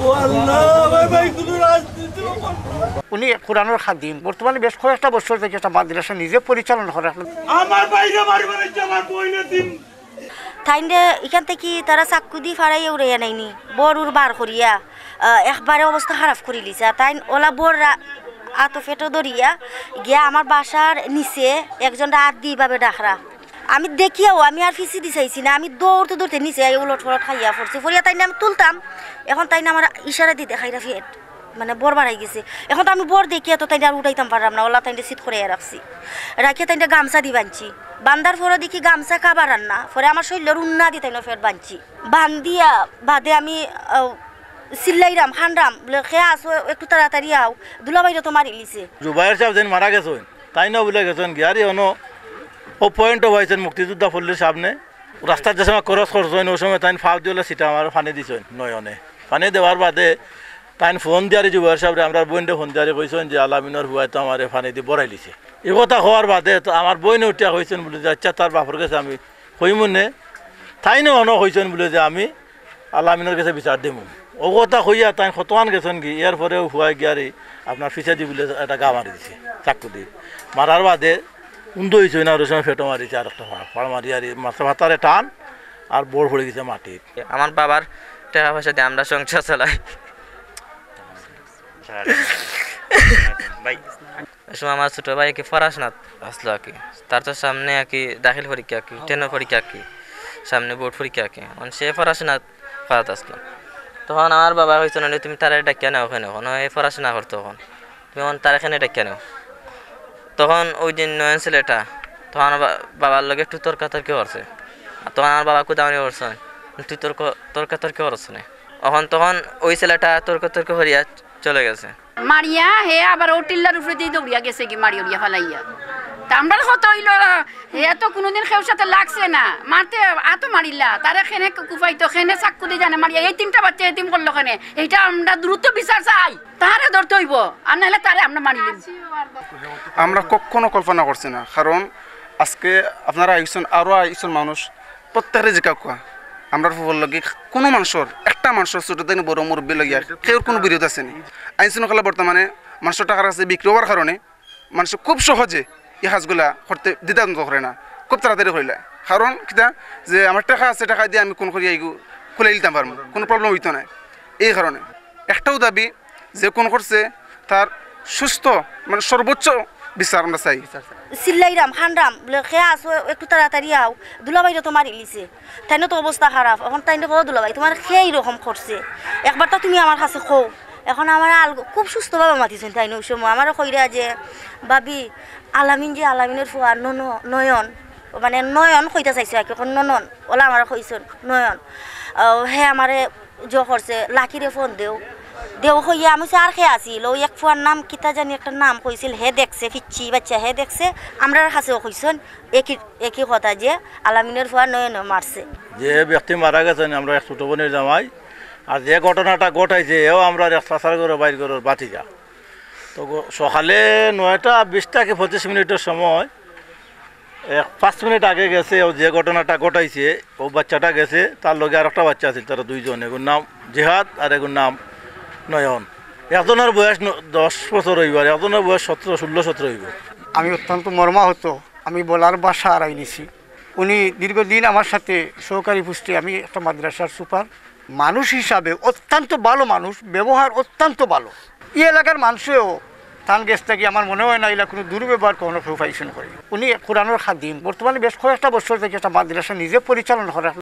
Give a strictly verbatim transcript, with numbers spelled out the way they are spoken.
ও আল্লাহ, ভাই, ভাই, কোনো রাজনীতি। উনি কোরআনের খাদিম, বর্তমানে বেশ কয়েকটা বছর থেকে একটা মাদ্রাসা নিজে পরিচালনা করে। আমার বাইরে বাড়ি বানাইছে, আমার বইনে দিন। তাইনরে ইখান থাকি তারা চাক্কু দি ফাড়াইয়া উড়াইয়া নাইনি, বউর উর বার করিয়া, আহ, একবারে অবস্থা খারাপ করি লিছে। আর তাইন ওলা বউর রা-, আতো ফেটো ধরিয়া গিয়া আমার বাসার নিচে একজন রাত দি ভাবে ডাকরা। আমি দেখিয়াও আমি আর ফিছি দি চাইছি না, আমি দৌড়তে দৌড়তে নিচে আই উলট ফলট খাইয়া পড়ছি। পড়িয়া তাইন আমি তুলতাম, এখন তাইন আমার ইশারা দি দেখাইরা ফেট, মানে বউর বাড়াই গেছে। এখন তো আমি বউর দেখিয়া তো তাইন আর উঠাইতাম পারলাম না, ওলা তাইন সিট করে রাখছি, রাখিয়া তাইন গামছা দি বানছি। বান্দার পরে দেখি গামছা কাবার আর না, পরে আমার শরীরের উন্না দি তাইন ফেট বানছি। বান্ধিয়া বাদে আমি, আহ, চিল্লাইরাম, খানরাম, বলে, "কে আছো? একটু তাড়াতাড়ি আও, দুলাভাইরে তো মারি লিছে।" জুবায়ের সাহেব যেন মারা গেছইন, তাইন বুলে গেছইন গিয়ারি অনো, ও পয়েন্ট পাইছইন মুক্তিযোদ্ধা পল্লীর সামনে। রাস্তার যে সময় ক্রস করছইন, ওই সময় তাইন ফাও দিয়া ছিটা আমার পানি দিছইন নয়নে। পানি দেওয়ার বাদে তাইন ফোন দিয়ারি জুবায়ের সাহেবরে, আমরার বইনরে ফোন দিয়ারি কইছইন যে, "আলামিনর ফুয়ায় তো আমারে পানি দি বড়াই লিছে।" এই কথা কওয়ার বাদে তো আমার বইনে উঠিয়া কইছইন বুলে যে, "আচ্ছা, তার বাপর গেছে আমি কইমু নে।" তাইনও অনো কইছইন বুলে যে, "আমি আলামিনর গেছে বিচার দিমু।" ও কথা কইয়া তাইন কতখান গেছইন কি, এরপরেও ফুয়ায় গিয়ারি আপনার ফিছে দি বুলে একটা গা মারি দিছে, চাক্কু দি। মারার বাদে উন্দু হইছে না, ওই সময় ফেটো মারিছে আর একটা ফাড়, ফাড় মারি আর মাথা ফাতারে টান আর বউর পড়ি গেছে মাটিত। আমার বাবার টেকা পয়সা দি আমরা সংসার চালাই। ভাই, ওই সময় আমার ছোট ভাই আর কি পড়াশোনাত আসলো আর কি, তার তো সামনে আর কি দাখিল পরীক্ষা আর কি, টেনর পরীক্ষা আর কি, সামনে বোর্ড পরীক্ষা আর কি, মানে সে পড়াশোনাত করাত আসলো। তখন আমার বাবা কইছে, "না, তুমি তারে ডাকিয়া নেও কেনে, এখন এই পড়াশোনা করতো এখন, তুমি এখন তারে কেনে ডাকিয়া নেও?" তখন ওই দিন নয়ন ছেলেটা তখন আমার বা-, বাবার লগে একটু তর্কাতর্কি করছে। আর তখন আমার বাবা কুদামুনি করছে, "তুই তর্ক, তর্কাতর্কি করছ না।" এখন তখন ওই ছেলেটা তর্কাতর্কি করিয়া চলে গেছে। মারিয়া হে আবার ও টিল্লার উপরে দিয়া দৌড়িয়া গেছে কি, মারি উড়িয়া ফালাইয়া। তা আমরার কথা হইল, হে তো কোনোদিন কেউর সাথে লাগছে না, মারতে আতো মারিলা, তারে কেনে কুফাইতো, কেনে চাক্কু দি জানে মারিয়া, এই তিনটা বাচ্চা এতিম করলো কেনে, এইটা আমরা দ্রুত বিচার চাই, তারে ধরতে হইব, আর নাহলে তারে আমরা মারিলিম। আমরা কখনো কল্পনা করছি না, কারণ আজকে আপনারা আইছইন, আরো আইছইন মানুষ, প্রত্যেকরে জিকাউক্কা, আমরার ফুফুর লগে কোনো মানষর, একটা মানষর ছোট থাকি বড় মুরব্বি লইয়া কেউর কোনো বিরোধ আছে নি। আইন শৃঙ্খলা বর্তমানে মানষর টেকার কাছে বিক্রি হওয়ার কারণে মানষে খুব সহজে এই কাজগুলা করতে দ্বিধাদ্বন্দ্ব করে না, খুব তাড়াতাড়ি করিলা। কারণ কিতা, যে আমার টেকা আছে, টেকা দিয়া আমি খুন করিয়া ইগু খুলাই দিতাম পারমু, কোনো প্রবলেম হইতো না। এই কারণে একটাও দাবি, যে খুন করছে তার সুস্থ, মানে সর্বোচ্চ বিচার আমরা চাই। চিল্লাইরাম, খানরাম, বলে, "কে আছো? একটু তাড়াতাড়ি আও, দুলাভাইরে তো মারি লিছে।" তাইনও তো অবস্থা খারাপ। এখন তাইন কও, "দুলাভাই, তোমার কে এইরকম করছে? একবার তো তুমি আমার কাছে কও।" এখন আমার আল-, খুব সুস্থভাবে মাতিছইন তাইন ওই সময়। আমারে কইরা যে, "ভাবি, আলামিন যে আলামিনর ফুয়া নন-, নয়ন, মানে নয়ন কইতা চাইছে আর কি, এখন ননন, ওলা আমারে কইছইন নয়ন। আহ, হে আমারে জো করছে, লাকিরে ফোন দেও।" দেও কইয়া আমি কইছি, "আর কে আছিল?" ওই এক ফুয়ার নাম কিতা জানি একটা নাম কইছিল, হে দেখছে, ফিচ্ছি বাচ্চা, হে দেখছে, আমরার কাছেও কইছইন একই, একই কথা যে আলামিনর ফুয়া নয়নে মারছে। যে ব্যক্তি মারা গেছইন, আমরার এক ছোট বোনের জামাই, আর যে ঘটনাটা ঘটাইছে, এও আমরার এক চাচার ঘরর বাইর ঘরর ভাতিজা। তো গ-, সকালে নয়টা বিশ থাকি পঁচিশ মিনিটর সময় এক পাঁচ মিনিট আগে গেছে, ও যে ঘটনাটা ঘটাইছে, ও বাচ্চাটা গেছে, তার লগে আরেকটা বাচ্চা আছিল, তারা দুইজন, এগুর নাম জিহাদ আর এগুর নাম নয়ন। একজনর বয়স ন-, দশ বছর অইবো, আর একজনর বয়স সতেরো, ষোলো সতেরো অইবো। আমি অত্যন্ত মর্মাহত, আমি বলার ভাষা হারাই নিছি। উনি দীর্ঘদিন আমার সাথে সহকারী পোস্টে, আমি একটা মাদ্রাসার সুপার, মানুষ হিসাবে অত্যন্ত ভালো মানুষ, ব্যবহার অত্যন্ত ভালো। এই এলাকার মানুষেও তান গেছ থাকি আমার মনে হয় না এলা কোনো দুর্ব্যবহার কোনো কেউ পাইছইন করি। উনি কোরআনের খাদিম, বর্তমানে বেশ কয়েকটা বছর থেকে একটা মাদ্রাসা নিজে পরিচালনা করে।